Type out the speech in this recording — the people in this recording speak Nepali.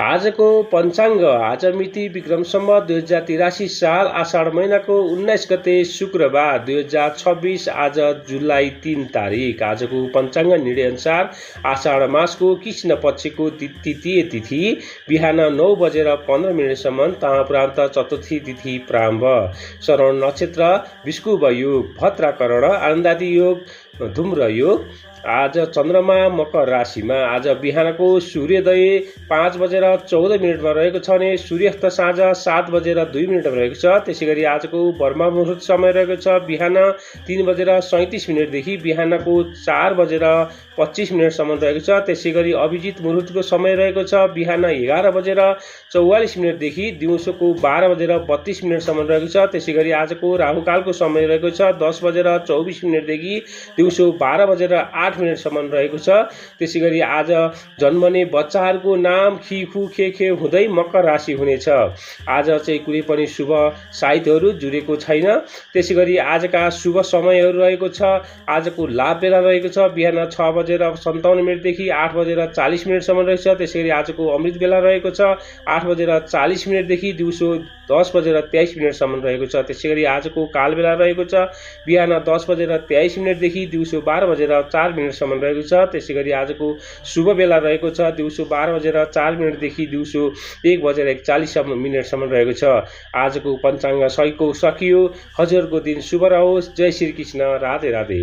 आजको पञ्चाङ्ग आज मिति विक्रम सम्वत 2083 साल आषाढ महिनाको 19 गते शुक्रबार 2026 आज जुलाई 3 तारिक। आजको पञ्चाङ्ग निर्णय अनुसार आषाढ मासको कृष्ण पक्षको तृतीय तिथि बिहान 9:15 सम्म तहाँप्रान्त चतुर्थी तिथि प्रारम्भ। श्रवण नक्षत्र विष्कुभ योग भद्राकरण आनन्दादि योग धूम्र योग। आज चन्द्रमा मकर राशिमा आज बिहानको सूर्योदय 5:14 रहेको छ भने सूर्यास्त साँझ 7:02 रहेको छ। त्यसैगरी आजको ब्रह्म मुहुर्त समय रहेको छ बिहान 3:37 देखि बिहानको 4:25 सम्म रहेको छ। त्यसैगरी अभिजित मुहुर्तको समय रहेको छ बिहान 11:44 देखि दिउँसोको 12:32 सम्म रहेको छ। त्यसैगरी आजको राहुकालको समय रहेको छ 10:24 देखि दिउँसो 12:08 सम्म रहेको छ। त्यसैगरी आज जन्मने बच्चाहरूको नाम खिखु खे हुँदै मकर राशि हुनेछ। आज चाहिँ कुनै पनि शुभ साइतहरू जुरेको छैन। त्यसैगरी आजका शुभ समयहरू रहेको छ। आजको लाभ बेला रहेको छ बिहान 6:57 देखि 8:40 सम्म रहेको छ। त्यसैगरी आजको अमृत बेला रहेको छ 8:40 देखि दिउँसो 10:23 सम्म रहेको छ। त्यसैगरी आजको काल बेला रहेको छ बिहान 10:23 देखि दिउँसो 12:04 सम्म रहेको छ। त्यसैगरी आजको शुभ बेला रहेको छ दिउँसो 12:04 देखि दिउँसो 1:41 सम्म रहेको छ। आजको पञ्चाङ्ग सहीको सकियो। हजुरको दिन शुभ रहोस्। जय श्री कृष्ण। राधे राधे।